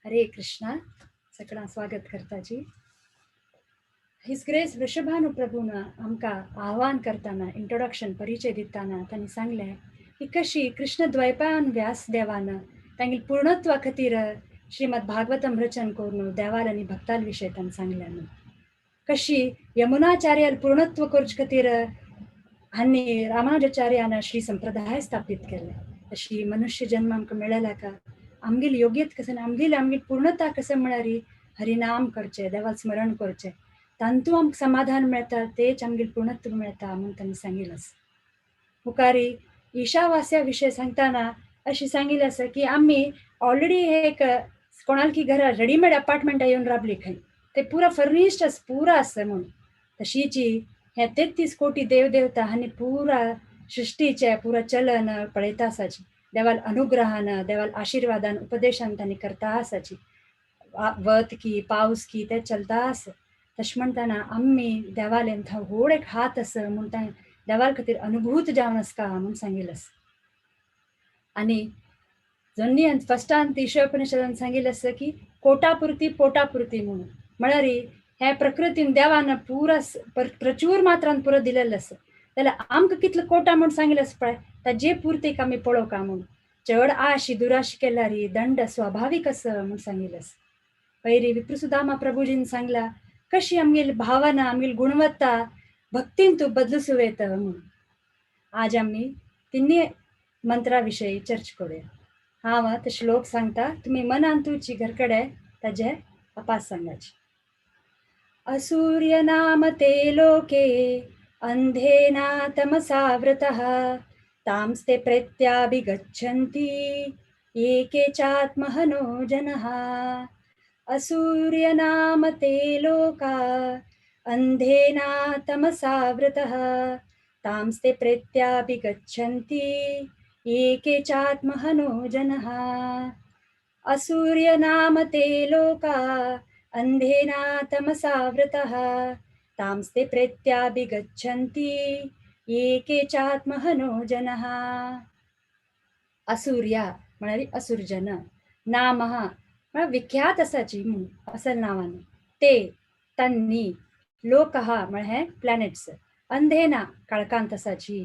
हरे कृष्णा. सगळ्यां स्वागत करताची. His grace Vrishabhanu प्रभून आमकां आव्हान करतना, इंट्रोडक्शन परिचय दिताना तांणी सांगलें की कशी कृष्ण द्वैपायन व्यास देवान तांगेले पूर्णत्वा खातीर श्रीमद भागवतम रचन करून देवाल आनी भक्ताल विशय तांणी सांगलें न्हू. कशी यमुनाचार्याल पूर्णत्व करचे खातीर आनी रामानुजाचार्यान श्री संप्रदाय स्थापीत केले. अशी मनुष्य जन्म आमकां मेळ्ळा का आमगेली योग्यत कसं आमगेली आमगेली पूर्णता कसं म्हळ्यार हरिनाम करचें, देवाक स्मरण करचें, तांतू आमकां समाधान मेळटा, तेच आमगेलें पूर्णत्व मेळटा म्हूण तांणी सांगिल्लें आसा. मुखारी ईशावास्या विशय सांगतना अशें सांगिल्लें आसा की आमी ऑलरेडी हे एक कोणालकी घरा रेडीमेड अपार्टमेंटां येवन राबली खंय, ते पुरा फर्निश्ड आसा, पुरा आसा म्हूण. तशीची हे 33 कोटी देवदेवता हांणी पुरा सृश्टीचें पुरा चलन पळयता आसाची, देवाल अनुग्रहान देवाल आशिर्वादान उपदेशान तांणी करता आसाची. वत की पावस की ते चलता आसा. तशें म्हणटना आमी देवालें थंय व्हड एक हात आसा म्हूण ताणें देवाल खातीर अनुभूत जावन आसका म्हूण सांगिल्लें आसा. आनी जन्नी फस्टान ईशोपनिषदान सांगिल्लें आसा की कोटापुरती पोटापुरती म्हणून, म्हळ्यार हे प्रकृतीन देवान पुरा प्रचूर मात्रान पुरो दिलेलें आसा. जाल्यार आमकां कितलो कोटा म्हूण सांगिल्लें आसा पळय, ताजे पुरतीक आमी पळोवका म्हूण. चड आशी दुराश केल्यार दंड स्वाभावीक आसा म्हूण सांगिल्लें आसा. पयरी विप्रसुदामा प्रभुजीन सांगला कशी आमगेली भावना आमगेली गुणवत्ता भक्तीन तूं बदलूं येता म्हणून. आज आमी तिन्ही मंत्रा विशयी चर्चा करूया. हांव ते श्लोक सांगता, तुमी मनान तुची घरकडे ताजे अपास सांगाची. असूर्य नाम ते लोके अंधेना तमसावृतः तांस्ते प्रेत्याभिगच्छन्ति एके चात्महनो जनः. असूर्य नाम ते लोका अंधेना तमसावृतः तांस्ते प्रेत्याभिगच्छन्ति एके चात्महनो जनः. असूर्य नाम ते लोका अंधेना तमसावृतः तांस्ते प्रेत्याभिगच्छन्ति एके चात्महनो जनः. असूर्या म्हळ्यार असुरजन, नामः म्हळ्यार विख्यात आसाची म्हूण असल नांवान, ते तन्नी, लोकः म्हळ्यार हे प्लॅनेट्स, अंधेना काळखांत आसाची,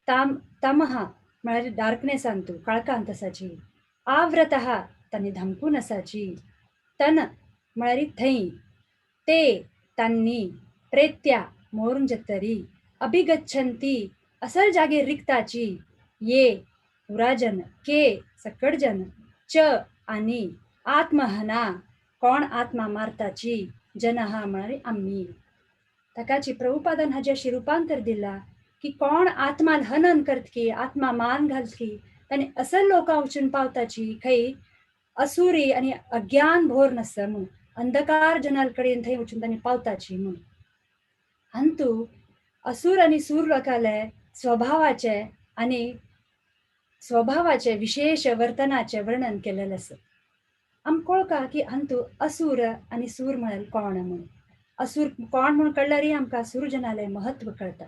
ताम तमः म्हळ्यार डार्कनेसान तूं काळखांत आसाची, आवृतः तांणी धमकून आसाची, तन म्हळ्यार थंय, ते तांणी, प्रेत्या मोरून जतरी, अभिगच्छन्ति असल जागेर रिगताची, ये पुराजन, के सकटजन, च आनी आत्महना कोण आत्मा मारताची, जनहा म्हळ्यार आमी. ताकाची प्रभुपादान हाजे अशी रुपांतर दिला की कोण आत्मा हनन करतकी, आत्मा मान घालतकी, तांणी असल लोकां वचून पावताची खंय असुरी आनी अज्ञान भोर नासता म्हूण, अंधकार जनाल कडेन थंय वचून तांणी पावताची म्हूण. अंतू असूर आनी सूर लोकांले स्वभावाचे आनी स्वभावाचे विशेष वर्तनाचे वर्णन केलेलें आसा. आमकां कळका की अंतू असूर आनी सूर म्हळ्यार कोण म्हूण. असूर कोण म्हूण कळ्ळ्यारय आमकां सूरजनालें म्हत्व कळटा.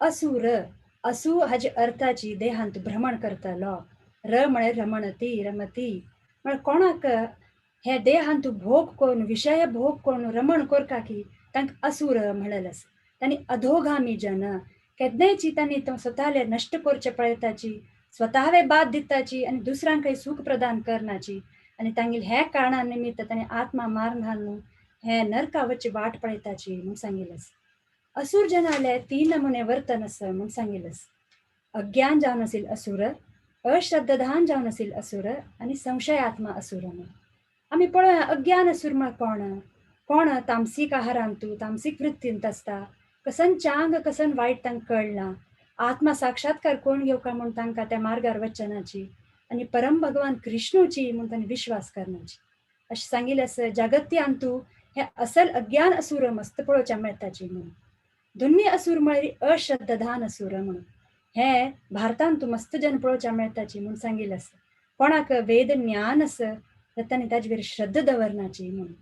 असूर असू हाजे अर्थाची देहांत भ्रमण करतलो, र म्हळ्यार रमणती रमती म्हळ्यार कोणाक हे देहांत भोग करून विशय भोग करून रमण करका की तांकां असूर म्हणलेलें आसा. तांणी अधोगामी जन केन्नायची तांणी स्वताले नश्ट करचे पळयताची, स्वतावे बाद दिताची आनी दुसऱ्यांकय सूख प्रदान करनाची, आनी तांगेले हे कारणा निमित्त तांणी आत्मा मार घालून हे नरका वचची वाट पळयताची म्हूण सांगिल्लें आसा. असूर जनाले तीन नमुने वर्तन आसा म्हूण सांगिल्लें आसा. अज्ञान जावन आशिल्ले असूर, अश्रद्धान जावन आशिल्ले असूर आनी संशयात्मा असूर म्हूण. आमी पळोवया अज्ञान असूर म्हळ्यार कोण? कोण तामसीक आहारांतू तामसीक वृत्तींत आसता, कसन चांग कसन वायट तांकां कळना, आत्मा साक्षात्कार कोण घेवका म्हूण तांकां त्या मार्गार वचनाची आनी परम भगवान कृष्णूची म्हूण तांणी विश्वास करनाची. अशें सांगिल्लें आसा जागत्यांतू हे असल अज्ञान असूर मस्त पळोवच्या मेळटाची म्हणून. दोन्ही असूर म्हळ्यार अश्रद्धान असूर म्हणून हे भारतांत मस्त जन पळोवच्या मेळटाची म्हूण सांगिल्लें आसा. कोणाक वेद ज्ञान आसा तर तांणी ताजेर श्रद्धा दवरनाची म्हणून.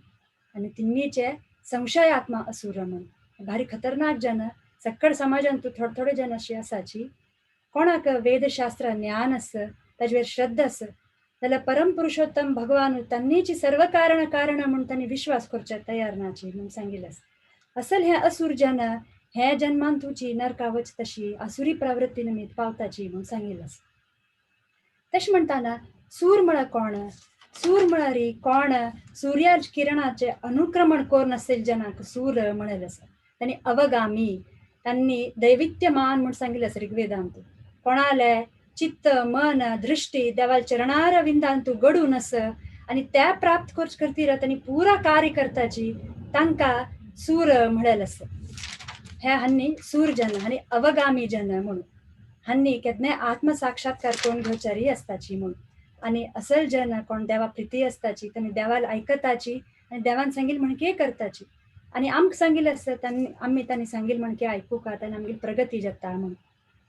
आनी तिन्नीचे संशयात्मा असूर म्हणून भारी खतरनाक जन सक्कड समाजांत थोडे थोडे जन अशी आसाची. कोणाक वेदशास्त्र ज्ञान आसा ताजेर श्रद्धा आसा जाल्यार परमपुरुषोत्तम भगवान तांनीची सर्व कारण कारण म्हूण तांणी विश्वास करच्या तयार नाची म्हूण सांगिल्लें आसा. असल हें असूर जन हे जन्मान तुजी नरका वच तशी असुरी प्रवृत्ती निमित्त पावताची म्हूण सांगिल्लें आसा. तशें म्हणटाना सूर म्हळ्यार कोण? सूर म्हळ्यार कोण सूर्या किरणाचे अनुक्रमण करून आशिल्ले जनाक सूर म्हणलें आसा. तांणी अवगामी, तांणी दैवित्यमान म्हूण सांगिल्लें आसा ऋग्वेदांत. कोणाले चित्त मन दृष्टी देवाल चरणारविंदांतु घडून आसा आनी त्या प्राप्त करचे खातीर तांणी पुरा कार्य करताची तांकां सूर म्हणलें आसा. हे हांणी सूरजन आनी अवगामी जन म्हणून हांणी केन्नाय आत्मसाक्षात्कार करून घेवचारी आसताची म्हणून. आनी असल जन कोण देवा प्रिती आसताची, तांणी देवाल आयकताची आनी देवान सांगील म्हणके करताची. आनी आमकां सांगिल्लें आसा तांणी आमी तांणी सांगील म्हणके आयकुका तांणी आमगेली प्रगती जाता म्हणून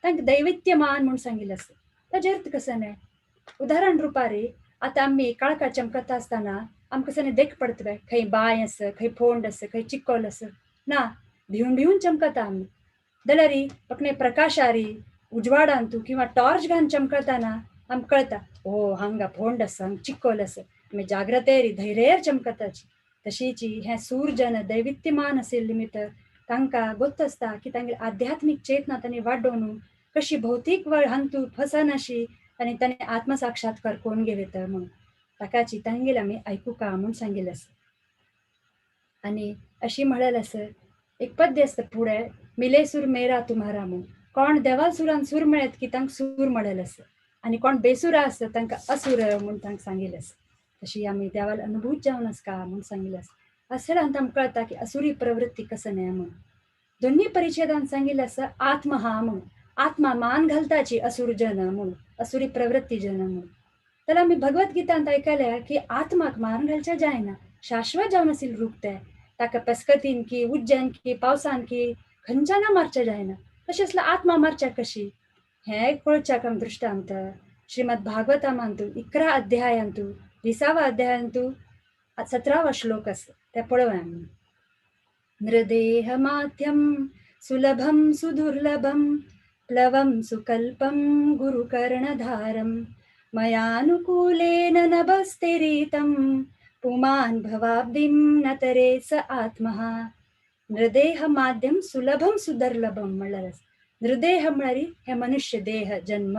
तांकां दैवित्यमान म्हूण सांगिल्लें आसा. ताजेर अर्थ कसो न्हय? उदाहरण रुपारी आतां आमी काळखा चमकता आसतना आमकां सगळें देख पडटा, खंय बांय आसा, खंय फोंड आसा, खंय चिकोल आसा ना, भिवन भिवन चमकता आमी. जाल्यार फकणे प्रकाशारी उजवाडांतू किंवा टॉर्च घालून चमकताना आमकां कळटा, ओ हांगा फोंड आसा, हांगा चिकोल आसा. आमी जाग्रतेरी धैर्येर चमकताची. तशीची हें सूरजन दैवित्यमान आशिल्ले निमित्त तांकां गोत्त आसता की तांगेली आध्यात्मीक चेतना तांणी वाडोवन कशी भौतीक हांतू फसनाशी आनी तांणी आत्मसाक्षात्कार करून घेवं म्हणून ताकाची तांगेली आमी आयकुका म्हूण सांगिल्लें आसा. आनी अशी म्हणलें आसा एक पद्य आसता फुडें, मिले सूर मेरा तुम्हारा म्हूण. कोण देवाल सुरान सूर मेळत की तांकां सूर म्हणलें आसा आनी कोण बेसुरा आसता तांकां असुर म्हूण तांकां सांगिल्लें आसा. तशी आमी देवाल अनुभूत जावन आसका म्हूण सांगिल्लें आसा. अशें आमकां कळटा की असुरी प्रवृत्ती कसं न्हय म्हूण. दोन्ही परिच्छेदान सांगिल्लें आसा आत्महा म्हूण. आत्मा मान घालताची असुर जन म्हूण, असुरी प्रवृत्ती जन म्हूण. जाल्यार आमी भगवद्गीतांत आयकल्या की आत्माक मान घालच्या जायना, शाश्वत जावन आशिल्लें रूप तें, ताका पेस्कतीन की उज्ज्यान की पावसान की खंयच्यान मारचें जायना. तशें आसल्यार आत्मा मारच्या कशी? हें कळच्याक आमी दृश्टांत श्रीमद भागवतामांतू 11 अध्यायांतू 20वा अध्यायांतू 17वा श्लोक आसा, ते पळोवया आमी. नृदेह माध्यम सुलभम सुदुर्लभम प्लवम सुकल्पम गुरुकर्णधारम मयानुकूलेन नभस्तिरीतम पुमान भवाब्धिं न तरे स आत्महा. नृदेह माध्यम सुलभम सुदुर्लभम म्हणल्यार आसा. नृदेह म्हळ्यार हे मनुष्य देह जन्म,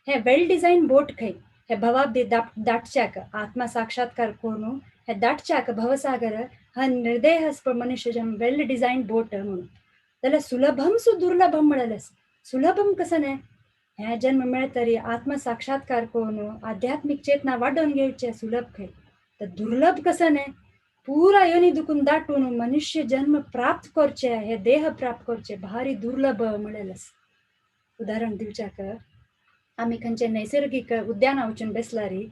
हे वेल डिझायन बोट खंय, हे भवाब्दी दाटच्याक आत्मा साक्षात्कार करून हे दाटच्याक भवसागर हा निर्देह मनुष्य जन्म वेल डिझायन बोट म्हणून. जाल्यार सुलभम सुदुर्लभम म्हणलें आसा. सुलभम कसं न्हय? हे जन्म मेळतरी आत्मा साक्षात्कार करून आध्यात्मीक चेतना वाडोवन घेवचें सुलभ खंय. तर दुर्लभ कसं न्हय? पुरा योनी दुखून दाटून मनुष्य जन्म प्राप्त करचे, हे देह प्राप्त करचे भारी दुर्लभ म्हणलें आसा. उदाहरण दिवच्याक आमी खंयचे नैसर्गीक उद्याना वचून बेसलारी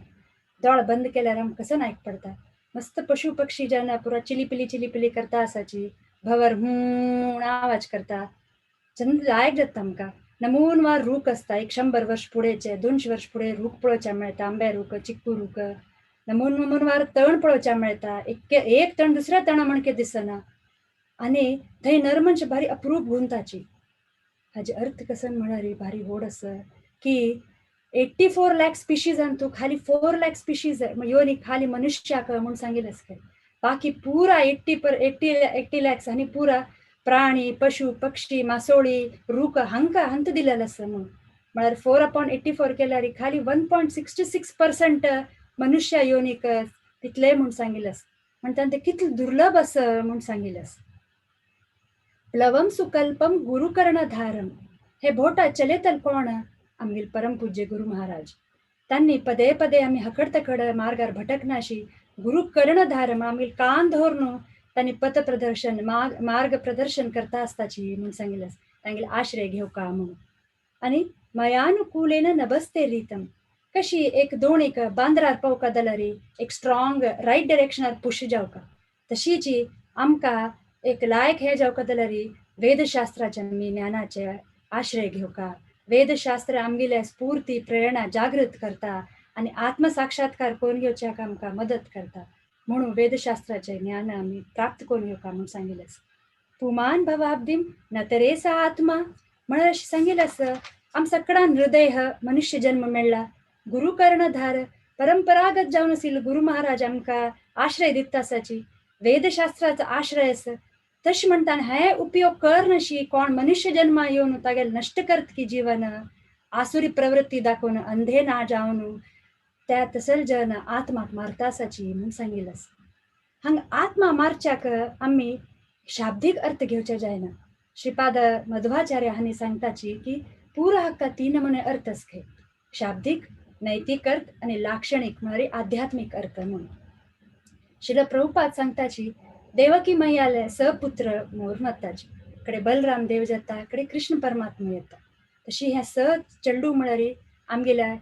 दोळ बंद केल्यार आमकां कसं आयक पडटा, मस्त पशु पक्षी जेन्ना पुरा चिलीपिली चिलीपिली करता आसाची, भवर हूं आवाज करता, चंद लायक जाता आमकां. नमूनवार रूख आसता, 100 वर्ष फुडेंचे 200 वर्ष फुडें रूख पळोवच्या मेळटा, आंबे रूख, चिक्कू रूख, नमून नमूनवार तण पळोवच्या मेळटा, एक तण दुसऱ्या तणा म्हणके दिसना. आनी थंय नरमनश भारी अप्रूप गुंताची. हाजे अर्थ कसं म्हळ्यार भारी व्हड आसा की 84 लाख स्पिशीज अंतू खाली 4 लाख स्पिशीज योनी खाली मनुष्याक म्हूण सांगिल्लें आसा. बाकी पुरा 80 लॅक्स आनी पुरा प्राणी पशु पक्षी मासोळी रूख हांकां हंत दिलेलें आसा म्हूण. म्हळ्यार 4/84 केल्यार खाली 1.66% मनुष्य योनीक तितलें म्हूण सांगिल्लें आसा. म्हणटा तें कितलें दुर्लभ आसा म्हूण सांगिल्लें आसा. प्लवम सुकल्पम गुरुकर्णधारम हे भोटा चलेतल कोण? आमगेले परमपूज्य गुरु महाराज. तांणी पदे पदे आमी हकड तकड मार्गार भटकनाशी गुरु कर्णधारम आमगेले कान धरून तांणी पथ प्रदर्शन मार्ग प्रदर्शन करता आसताची म्हूण सांगिल्लें आसा. तांगेले आश्रय घेवका म्हणून. आनी मयानुकूलेन नभस्ते रीतम कशी एक दोणीक बांद्रार पावका जाल्यार एक स्ट्रॉंग रायट डायरेक्शनार पुश जावका, तशीची आमकां एक लायक हे जावका जाल्यार वेदशास्त्राचे आमी ज्ञानाचे आश्रय घेवका. वेदशास्त्र आमगेले स्फूर्ती प्रेरणा जागृत करता आनी आत्मसाक्षात्कार करून घेवच्याक आमकां मदत करता म्हणून वेदशास्त्राचे ज्ञान आमी प्राप्त करून घेवका म्हूण सांगिल्लें आसा. पुमान भवाब्दीम नतरेसा आत्मा म्हळ्यार अशें सांगिल्लें आसा. आम सगळ्यान हृदय मनुष्य जन्म मेळ्ळा, गुरुकर्णधार परंपरागत जावन आशिल्लो गुरु महाराज आमकां आश्रय दिता आसाची, वेदशास्त्राचो आश्रय आसा. तशें म्हणटा हे उपयोग कर नशी कोण मनुष्य जन्मा येवन तागेले नश्ट करत की जीवन आसुरी प्रवृत्ती दाखोवन अंधे ना जावन त्या तसल जन आत्माक मारता आसाची म्हूण सांगिल्लें आसा. हांगा आत्मा मारच्याक आमी शाब्दीक अर्थ घेवचे जायना. श्रीपाद मध्वाचार्य हांणी सांगताची की पुरा हाका तीन नमुने अर्थ आसता, शाब्दीक, नैतिक अर्थ आनी लाक्षणीक म्हळ्यार आध्यात्मीक अर्थ म्हणून. श्रील प्रभुपाद सांगताची देवकी मैयाले सपुत्र मोर मत्ताची कडे बलराम देव जाता, कडे कृष्ण परमात्मा येता. तशी हें स चेडू म्हळ्यार आमगेल्या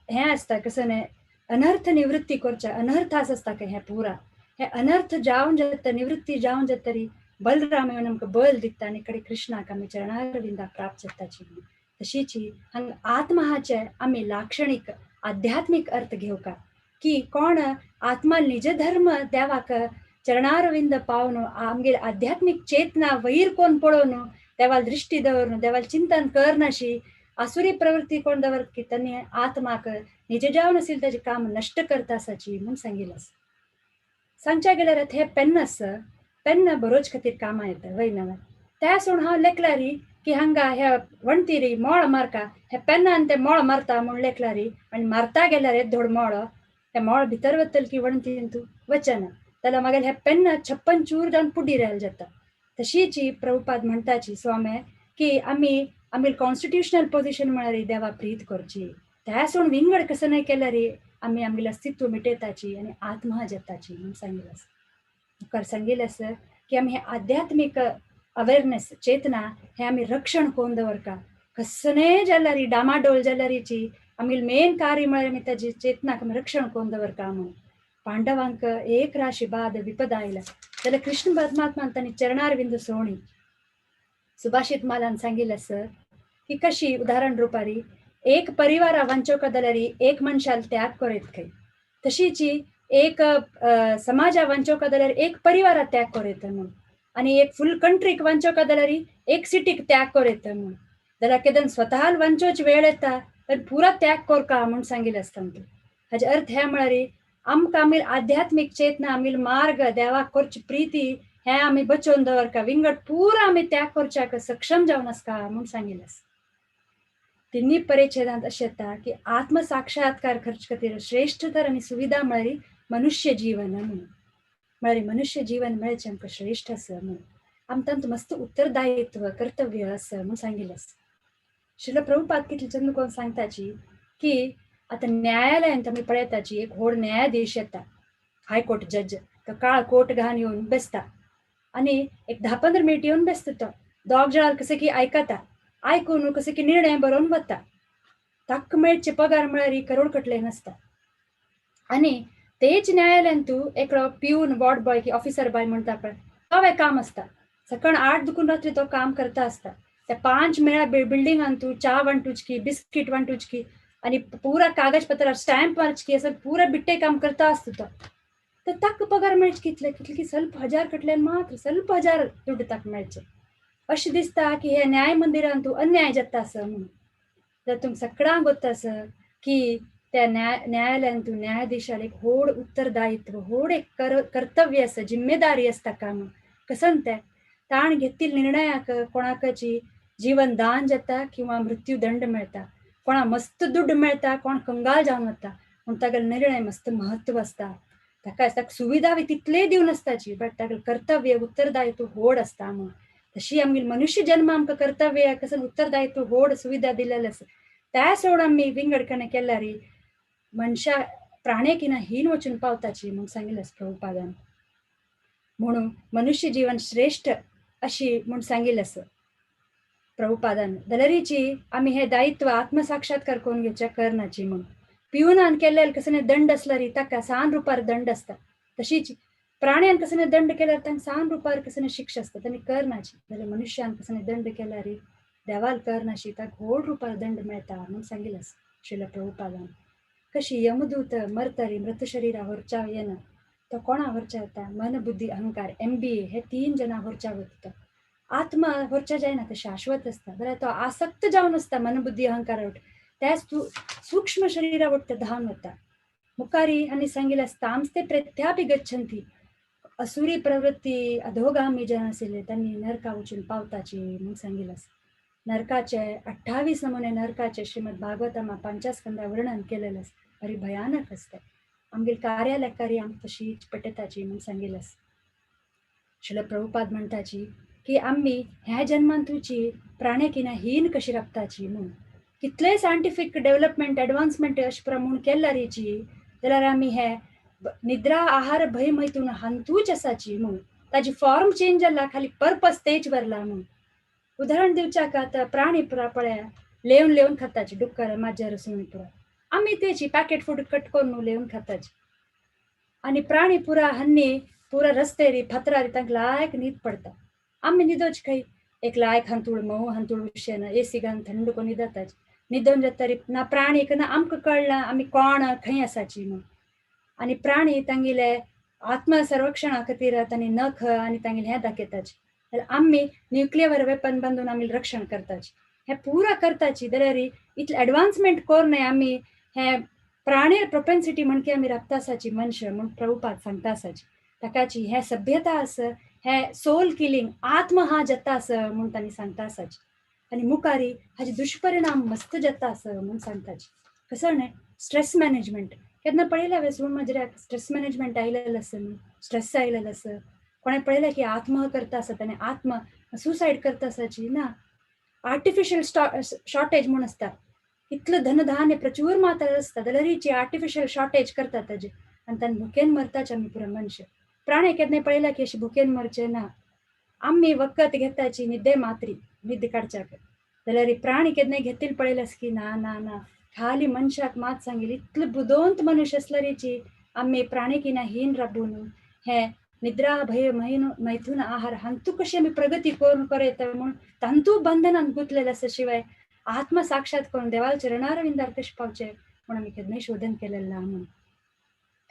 हें आसता कसं न्हय अनर्थ निवृत्ती करच्या अनर्थ आसता हें पुरा हे अनर्थ जावन जाता, निवृत्ती जावन जातरी बलराम येवन आमकां बल दिता आनी कडे कृष्णाक आमी चरणारविंदा प्राप्त जाताची. तशीची हांगा आत्महाचे आमी लाक्षणीक आध्यात्मीक अर्थ घेवका की कोण आत्मा निज धर्म देवाक चरणारविंद पावन आमगेली आध्यात्मीक चेतना वैर कोण पळोवन देवाल दृष्टी दवरून देवाल चिंतन करनाशी आसुरी प्रवृत्ती कोण दवर की तांणी आत्माक निज जावन असेल ताजें काम नश्ट करता आसाची म्हूण सांगिल्लें आसा. सांगच्या गेल्यार हे पेन्न आसा, पेन्न बरोच खातीर कामां येता वय नवे. त्या सोडून हांव लेखलारी की हांगा ह्या वणतीरी मोळ मारका, हे पेन्नान ते मोळ मारता म्हूण लेखलारी आनी मारता गेल्यार हे धोड मोळ हे मोळ भितर वतल की वणतीन तूं वचना जाल्यार मागीर हे पेन्न 56 चूर जावन पुडी रायल जाता. तशीची प्रभुपाद म्हणटाची स्वामी की आमी आमी कॉन्स्टिट्युशनल पोजिशन म्हळ्यार देवा प्रीत करची, त्या सोडून विंगड कसं नाही केल्यार आमी आमगेलें अस्तित्व मिटयताची आनी आत्महा जाताची म्हूण सांगिल्लें आसा. मुखार सांगिल्लें आसा की आमी हे आध्यात्मीक अवेरनेस चेतना हे आमी रक्षण करून दवरका. कसने जाल्यार डामाडोल जाल्यारीची आमगेलें मेन कार्य म्हळ्यार आमी ताजी चेतनाक आमी रक्षण करून दवरका म्हणून. पांडवांक एक राशी बाद विपद आयला जाल्यार कृष्ण परमात्मान तांणी चरणारविंद सोणी. सुभाषित मालान सांगिल्लें आसा की कशी उदाहरण रुपारी एक परिवारा वांचोवका जाल्यार एक मनशाल त्याग करीत खंय, तशीची एक समाजा वांचोवका जाल्यार एक परिवारा त्याग करीत म्हणून, आनी एक फूल कंट्रीक वांचोवका जाल्यार एक सिटीक त्याग करीत म्हणून. जाल्यार केदन स्वतः वांचोवची वेळ येता तर पुरा त्याग करका म्हूण सांगिल्लें आसता. हाजे अर्थ हे म्हळ्यार आमकां आमगेली आध्यात्मीक चेतना आमगेलो मार्ग देवाक करची प्रिती हें आमी बचोवन दवरका, विंगड पुरा आमी त्याग करच्याक सक्षम जावन आसता म्हूण सांगिल्लें आसा. तिन्ही परिच्छेदांत अशें येता की आत्मसाक्षात्कार खर्च खातीर श्रेश्ठतर आनी सुविधा म्हळ्यार मनुष्य जीवन म्हणून, म्हळ्यार मनुष्य जीवन मेळचें आमकां श्रेश्ठ आसा म्हणून आमकां तांतूं मस्त उत्तरदायित्व कर्तव्य आसा म्हूण सांगिल्लें आसा. श्रील प्रभुपाद कितले चंद कोण सांगताची की आतां न्यायालयांत आमी पळयताची एक व्हड न्यायाधीश येता, हायकोर्ट जज, तो काळ कोट घालून येवन बेसता आनी एक 10-15 मिनट येवन बेसता. तो दोग जाणां कशें की आयकता, आयकून कशें की निर्णय बरोवन वता. ताका मेळचे पगार म्हळ्यार करोड कटले नासता. आनी तेच न्यायालयांत तूं एकलो पिवन वॉर्ड बॉय की ऑफिसर बॉय म्हणटा पळय तो एक काम आसता, सकाळ 8 दुखून रात्री तो काम करता आसता. त्या 5 मेळा बिल्डिंगान तूं च्या वांटुचकी, बिस्कीट वांटुचकी आनी पुरा कागजपत्रार स्टॅम्प मारचकी असं पुरा बिट्टे काम करता आसता तो. तर ताका पगार मेळचे कितले कितले की ಸ್ವಲ್ಪ हजार कटल्यान मात्र ಸ್ವಲ್ಪ हजार दुड्ड ताका मेळचे. अशें दिसता की हे न्याय मंदिरान तूं अन्याय जाता आसा म्हणून. जाल्यार तुमकां सगळ्यांक गोत्त आसा की त्या न्यायालयान तूं न्यायाधीशाक एक व्हड उत्तरदायित्व, व्हड एक कर्तव्य आसा, जिम्मेदारी आसता काम. कसन तें ताण घेतिल्ल्या निर्णयाक कोणाकची जीवन दान जाता किंवा मृत्यूदंड मेळटा, कोणा मस्त दुड्ड मेळटा, कोण कंगाल जावन वता. पूण तागेलो निर्णय मस्त महत्व आसता, ताका ताका सुविधा बी तितलेय दिवन आसताची, बट तागेलें कर्तव्य उत्तरदायित्व व्हड आसता म्हणून. तशी आमगेली मनुष्य जन्म आमकां कर्तव्य कसं उत्तरदायित्व व्हड सुविधा दिलेलें आसा. त्या सोडून आमी विंगड कणे केल्यार मनशा प्राणेकिना हीन वचून पावताची म्हूण सांगिल्लें आसा प्रभुपादान. म्हणून मनुष्य जीवन श्रेश्ठ अशी म्हूण सांगिल्लें आसा प्रभुपादान. जाल्यारीची आमी हें दायित्व आत्मसाक्षात्कार करून घेवच्या करनाची म्हूण. पिवनान केल्ले कसले दंड आसल्यार ताका सान रुपार दंड आसता, तशीच प्राण्यान कसले दंड केल्यार तांकां सान रुपार कसले शिक्षा आसता, तांणी करनाची. जाल्यार मनुष्यान कसले दंड केल्यार देवाल करनाशी ताका व्हड रुपार दंड मेळटा म्हूण सांगिल्लें आसा श्रील प्रभुपादान. कशी यमदूत मरतरी मृत शरीरा व्हरच्या येना, तो कोणा व्हरच्या येता? मन बुद्धी अहंकार MBA हे 3 जाणां व्हरच्या वता. आत्मा व्हरच्या जायना, ते शाश्वत आसता, जाल्यार तो आसक्त जावन आसता मन बुद्धी अहंकार वट, त्या सूक्ष्म शरीरा वट्ट धांवन वता. मुखारी हांणी सांगिल्लें तांस्ते प्रेत्यापि गच्छन्ति असुरी प्रवृत्ती अधोगामी जन आशिल्ले तांणी नरका वचून पावताची म्हूण सांगिल्लें आसा. नरकाचे 28 नमुने नरकाचे श्रीमद भागवतमा 5 स्कंदा वर्णन केलेलें आसा. भारी भयानक आसता. आमगेर कार्यालयकारी आमकां तशी पेटयताची म्हूण सांगिल्लें आसा. श्रील प्रभुपाद म्हणटाची की आमी ह्या जन्मांतूची प्राणेकिना हीन कशी राबताची म्हूण कितलेय सायंटिफीक डेव्हलपमेंट एडवान्समेंट अशें प्रमाण केल्यारीची जाल्यार आमी हे निद्रा आहार भय मैथून हांतूच आसाची म्हूण ताजी फॉर्म चेंज जाला खाली पर्पस तेच वरला म्हूण. उदाहरण दिवच्याक आतां प्राणी पळया लेवन लेवन खाताची डुक्कर माजर सुणी पुरा आमी तेची पॅकेट फूड कट करून लेवन खाताची आनी प्राणी पुरा हन्नी पुरा रस्तेरी फातरारी तांकां लायक न्हीद पडटा. आमी न्हिदोच खंय एक लायक हांतूळ मोव हांतूळ उशें एसी घालून थंड करून न्हिदताची. न्हिदोन जातरी ना प्राणीक ना आमकां कळना आमी कोण खंय आसाची म्हूण. आनी प्राणी तांगेले आत्मसंरक्षणा खातीर तांणी नख आनी तांगेले हें दाखयताची. जाल्यार आमी न्युक्लियर वेपन बांदून आमी रक्षण करताची. हें पुरा करताची जाल्यार इतलें एडवान्समेंट करून आमी हें प्राणी प्रोपेन्सिटी म्हणके आमी राबता आसाची मनशां म्हूण प्रभुपाद सांगता आसाची. ताकाची हें सभ्यता आसा हें सोल किलिंग आत्महा जाता आसा म्हूण तांणी सांगता आसाची. आनी मुखारी हाजे दुश्परिणाम मस्त जाता आसा म्हूण सांगताची. कसो न्हय स्ट्रेस मॅनेजमेंट केन्ना पळयलें हांवें सूण माजऱ्याक स्ट्रेस मॅनेजमेंट आयलेलें आसा न्हू स्ट्रेस आयलेलो आसा. कोणें पळयलें की आत्महत्या करता आसा ताणें आत्म सुसायड करता आसाची ना. आर्टिफिशियल शॉर्टेज म्हूण आसता. इतलें धनधान्य प्रचूर मात्रा आसता जाल्यार आर्टिफिशियल शॉर्टेज करता ताजे आनी तांणी भुकेन मरताचे आमी पुरा मनशां. प्राणी केन्ना पळयला की अशें भुकेन मरचें ना. आमी वखद घेताची न्हिदे मात्री न्हीद काडच्याक जाल्यार प्राणी केन्ना घेतील पळयलें की ना ना ना. खाली मनशाक मात सांगिल्लें इतलो बुदवंत मनुष्य आसल्यारीची आमी प्राणीकिना हीन राबून हें निद्रा भय मैथून आहार हांतू कशी आमी प्रगती करून करयता म्हूण तांतू बंधनान गुंतलेले आसा शिवाय आत्म साक्षात करून देवाच्या चरणारविंदार कशें पावचें म्हूण आमी केन्नाय शोधन केलेलें ना म्हूण.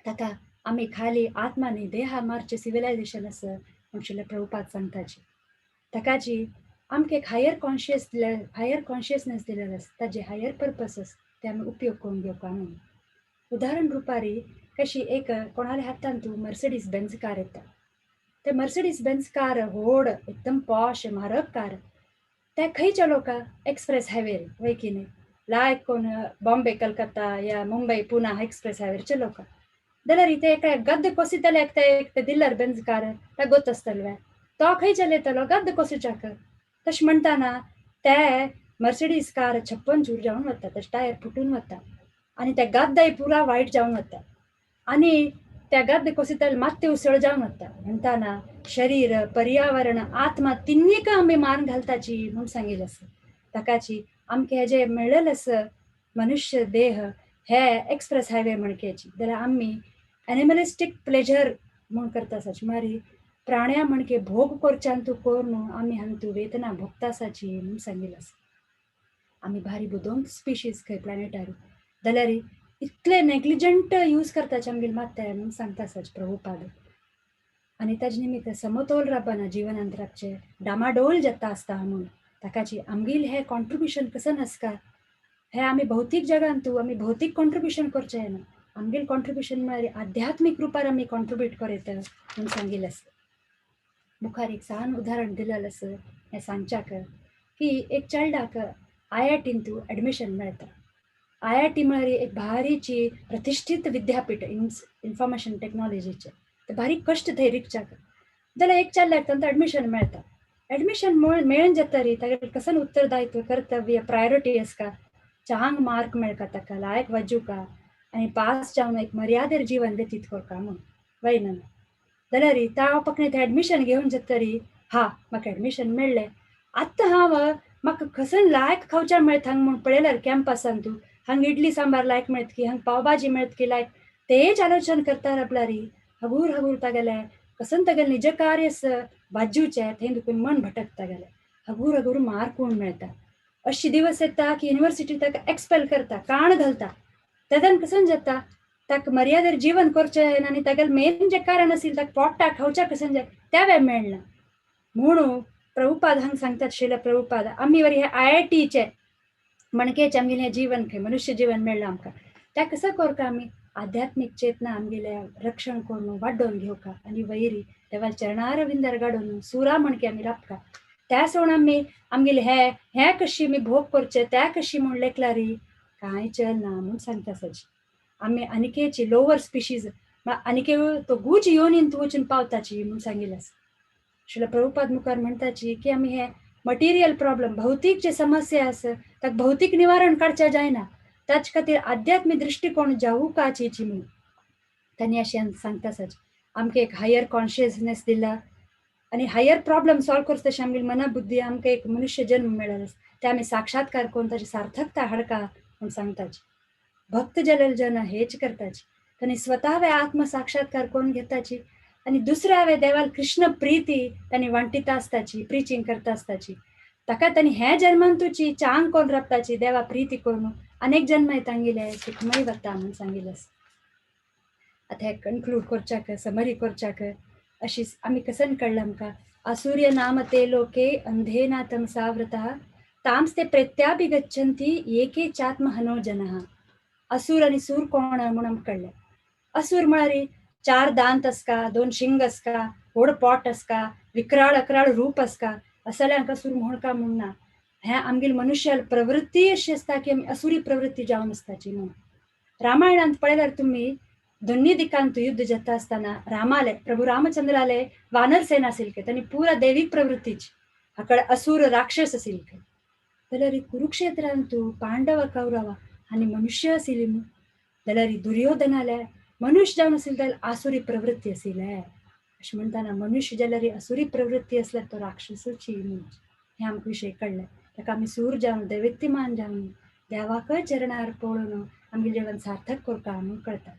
ताका आमी खाली आत्मा न्ही देहा मारचें सिविलायझेशन आसा म्हूण श्रील प्रभुपाद सांगताची. ताकाची आमकां एक हायर कॉन्शियस हायर कॉन्शियसनेस दिलेलें आसा ताजे हायर पर्पस आसा ते आमी उपयोग करून घेवपा म्हणून. उदाहरण रुपारी कशी एक कोणाल्या हातान तूं मर्सिडीज बेन्झ कार येता. ते मर्सिडीज बेन्झ कार व्हड एकदम पॉश म्हारग कार ते खंय चलोवका एक्सप्रेस हायवेर वय की न्ही लायक कोण बॉम्बे कलकत्ता या मुंबय पुना एक्सप्रेस हायवेर चलोवका जाल्यार ते एका गद्द कोसितले एक ते दिल्लर बेन्झ कार ते गोत आसतले तो खंय चलयतलो गद्द कोसुच्याक. तशें म्हणटाना ते मर्सिडीज कार 56 चूर जावन वता तशें टायर फुटून वता आनी ते गद्दय पुरा वायट जावन वता आनी त्या गद्द कोसितले मात्ते उसळ जावन वता. म्हणटाना शरीर पर्यावरण आत्मा तिन्नीक आमी मान घालताची म्हूण सांगिल्लें आसा. ताकाची आमकां हें जें मेळ्ळेलें आसा मनुष्य देह हे एक्सप्रेस हायवे म्हणकेची जाल्यार आमी एनिमलिस्टीक प्लेजर म्हूण करता आसाची मारी प्राण्या म्हणके भोग करच्यान तूं करून आमी हांतू वेदना भोगता आसाची म्हूण सांगिल्लें आसा. आमी भारी बुदवंत स्पिशीज खंय प्लॅनेटार जाल्यार इतले नेग्लिजंट यूज करताचे आमगेले मात्ते म्हूण सांगता आसाचे प्रभुपाद. आनी ताजे निमित्त समतोल राबना जिवनांत राबचें डामाडोल जाता आसता म्हूण ताकाची आमगेलें हें कॉन्ट्रिब्युशन कसं नासता हें आमी भौतीक जगांत तूं आमी भौतीक कॉन्ट्रिब्युशन करचें ना. आमगेलें कॉन्ट्रिब्युशन म्हळ्यार आध्यात्मीक रुपार आमी कॉन्ट्रिब्यूट करयता म्हूण सांगिल्लें आसा. मुखार एक सान उदाहरण दिलेलें आसा हें सांगच्याक की एक चेडवाक IITन तूं एडमिशन मेळटा. IIT म्हळ्यार एक भारीची प्रतिश्ठीत विद्यापीठ इन्फॉर्मेशन टेक्नॉलॉजीचें. ते भारी कश्ट थंय रिगच्याक जाल्यार एक चेडल्याक तांकां एडमिशन मेळटा. एडमिशन मेळून जातरी तागेलें कसन उत्तरदायित्व कर्तव्य प्रायोरिटी आसता चांग मार्क मेळका ताका लायक वाजुका आनी पास जावन एक मर्यादेर जीवन व्यतीत करता म्हूण वय ना. जाल्यार त्या पकणे तें एडमिशन घेवन जातरी हा म्हाका एडमिशन मेळ्ळें आतां हांव म्हाका खसन लायक खावच्या मेळत हांग म्हूण पळयल्यार कॅम्पसान तूं हांग इडली सांबार लायक मेळत की हांग पावभाजी मेळत की लायक तेच आलोचन करता राबलारी हगूर हगूर तागेलें कसन तागेलें निज कार्य बाजूचें थंय दुखून मन भटकता गेलें हगूर हगूर मार्क कोण मेळटा. अशी दिवस येता की युनिवर्सिटी ताका एक्सपेल करता काण घालता तेदन कसन जाता ताका मर्यादेर जीवन करचें आनी तागेलें मेन जें कारण आशिल्लें ताका पोटाक खावच्या कसन जाय त्या वेळ मेळना. म्हणून प्रभुपाद हांग सांगतात श्रील प्रभुपाद आमी वरी हे IITचे म्हणकेचे आमगेलें हें जीवन खंय मनुष्य जीवन मेळ्ळां आमकां त्या कसो करता आमी आध्यात्मीक चेतना आमगेल्या रक्षण करून वाडोवन घेवका आनी वैरी देवा चरणारविंदर गाडोवन सुरा म्हणके आमी राबका त्या सोण आमी आमगेले हे हे कशी आमी भोग करचे त्या कशी म्हूण लेखलारी कांय चल ना म्हूण सांगता सजी. आमी आनिकेची लोवर स्पिशीज आनिके तो गूज योनीन वचून पावताची म्हूण सांगिल्लें आसा. श्रील प्रभुपाद मुखार म्हणटाची की आमी हे मटेरियल प्रॉब्लम भौतीक जे समस्या आसा ताका भौतीक निवारण काडचें जायना, ताचे खातीर आध्यात्मीक दृश्टिकोण जावुकाची म्हूण तांणी अशें सांगता सज. आमकां एक हायर कॉन्शियसनेस दिला आनी हायर प्रॉब्लम सॉल्व करता तशें आमगेली मना बुद्धी आमकां एक मनुष्य जन्म मेळ्ळो ते आमी साक्षात्कार करून ताची सार्थकता हाडका म्हूण सांगताची. भक्त जलल जन हेच करताची, तांणी स्वता आत्म साक्षात्कार करून घेताची आनी दुसऱ्या देवाल कृष्ण प्रिती तांणी वांटिता आसताची, प्रिचींग करता आसताची. ताका तांणी हे जन्मांतूची चांग करून राबताची देवा प्रिती करून अनेक जन्म तांगेले सुखमय वता म्हूण सांगिल्लें आसा. आतां हें कन्क्लूड करच्याक समरी करच्याक अशी आमी कसन कळ्ळें आमकां असूर्य नाम ते लोके अंधेना तमसावृतः तांस्ते प्रत्याभिगच्छन्ति एके चात्महनो जनः. असूर आनी सूर कोण म्हूण आमकां कळ्ळें. असूर म्हळ्यार चार दांत आसका, दोन शिंग आसका, व्हड पोट आसका, विकराळ अकराळ रूप आसका, असल्यांक असूर म्हूण का म्हूण ना. हें आमगेली मनुष्याल प्रवृत्ती अशी आसता की आमी असुरी प्रवृत्ती जावन आसताची म्हूण. रामायणांत पळयल्यार तुमी दोन्ही दिकांत युद्ध जाता आसतना रामाले प्रभू रामचंद्राले वानर सेना आशिल्ली तांणी पुरा दैवीक प्रवृत्तीची हाकडे असूर राक्षस आशिल्ले. जाल्यार कुरुक्षेत्रांत पांडव कौरव आनी मनुष्य आशिल्ली न्हू, जाल्यार दुर्योधनाले मनुष्य जावन आशिल्ले जाल्यार आसुरी प्रवृत्ती आशिल्ले. अशें म्हणटाना मनुष्य जाल्यार असुरी प्रवृत्ती आसल्यार तो राक्षसूची म्हूण हें आमकां विशय कळ्ळें. ताका आमी सूर जावन दैवित्यमान जावन देवाकय चरणार पळोवन आमगेलें जीवन सार्थक करता म्हूण कळटा.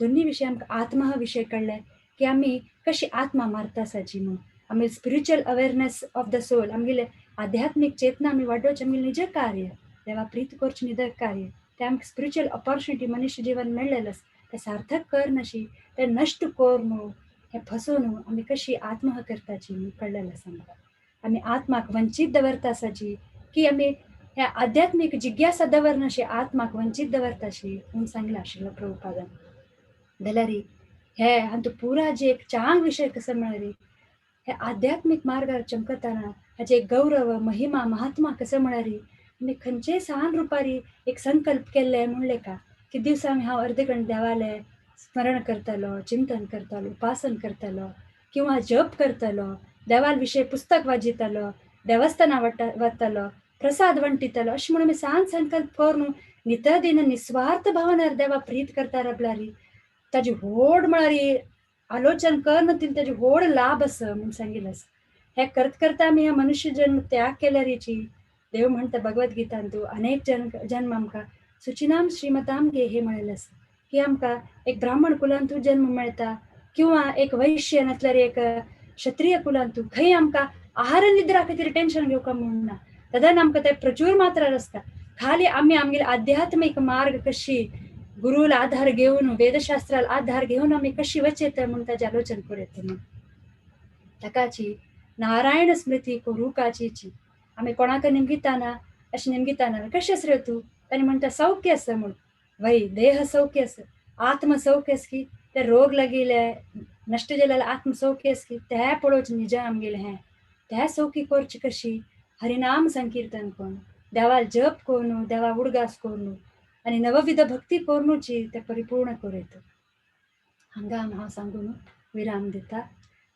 दोन्ही विशय आमकां आत्मा हा विशय कळ्ळें की आमी कशी आत्मा मारता आसाची म्हूण. आमी spiritual awareness of the soul आमगेले आध्यात्मीक चेतना आमी वाडोवचें आमगेलें निज कार्य देवा प्रीत करचें निज कार्य तें आमकां स्पिरिच्युअल ऑपॉर्च्युनिटी मनुष्य जीवन मेळ्ळेलें आसा तें सार्थक कर नाशी तें नश्ट कर न्हू हें फसोवन आमी कशी आत्महत्या करताची म्हूण कळ्ळेलें आसा आमकां. आमी आत्माक वंचीत दवरता आसाची की आमी ह्या आध्यात्मीक जिज्ञासा दवरनाशी आत्माक वंचीत दवरताशी म्हूण सांगलां आशिल्लो प्रभुपादान. जाल्यार हे हातूंत पुरा जे एक चांग विशय कसो म्हळ्यार हे आध्यात्मीक मार्गार चमकतना हाचे गौरव महिमा महात्मा कसो म्हळ्यार आमी खंयचेय सान रुपारी एक संकल्प केल्ले म्हूण लेखा की दिवसा हांव अर्द घंट देवालें स्मरण करतलो, चिंतन करतलो, उपासन करतलो किंवा जप करतलो, देवाल विशय पुस्तक वाजितलो, देवस्थाना वतलो, प्रसाद वंटितलो अशें म्हणून आमी सान संकल्प करून नितदिन निस्वार्थ भावनार देवा प्रीत करता राबलारी ताजी व्हड म्हळ्यार आलोचन कर तितले ताजी व्हड लाभ आसा म्हूण सांगिल्लें आसा. हें करत करता आमी ह्या मनुष्य जन्म त्याग केल्यारीची देव म्हणटा भगवद्गीतांतू अनेक जन्म आमकां सुचिनाम श्रीमताम गे हे म्हळेलें आसा की आमकां एक ब्राह्मण कुलांतू जन्म मेळटा किंवा एक वैश्य नासल्यार एक क्षत्रिय कुलांतू खंय आमकां आहार निद्रा खातीर टेन्शन घेवका म्हूण ना, तदान आमकां ते प्रचूर मात्रार आसता. खाली आमी आमगेले आध्यात्मीक मार्ग कशी गुरुला आधार घेवन वेदशास्त्राला आधार घेवन आमी कशी वचेत म्हूण ताजें आलोचन करूं म्हूण. ताकाची नारायण स्मृती करूकाची आमी कोणाक निमगिताना अशें निमगिताना कशें आस रे तूं, ताणी म्हणटा सौख्य आसा म्हूण. वय देह सौख्य आसा, आत्म सौख्य आसा की ते रोग लागिल्ले नश्ट जालेले आत्म सौख्य आसा की तें पळोवचें निज आमगेलें हें तें सौख्य करचें कशी हरिनाम संकीर्तन करून देवा जप करून देवा उडगास करून आनी नवविध भक्ती करूची ते परिपूर्ण करूं. हांगा हांव सांगून विराम दिता.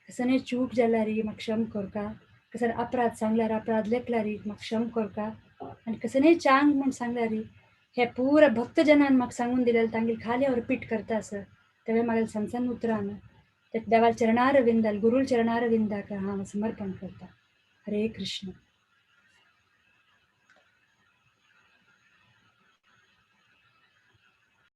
कसने चूक जाल्यार म्हाका क्षम करका, कसने अपराध सांगल्यार अपराध लेखल्यार म्हाका क्षम करका आनी कसने चांग म्हूण सांगल्यार हे पुरा भक्तजनान म्हाका सांगून दिलेलें तांगेलें खाली हांव रिपीट करता आसा तेवें म्हागेलें सन सन उतरान ते देवाल चरणार विंदाल गुरूल चरणार विंदाक हांव समर्पण करता. हरे कृष्ण.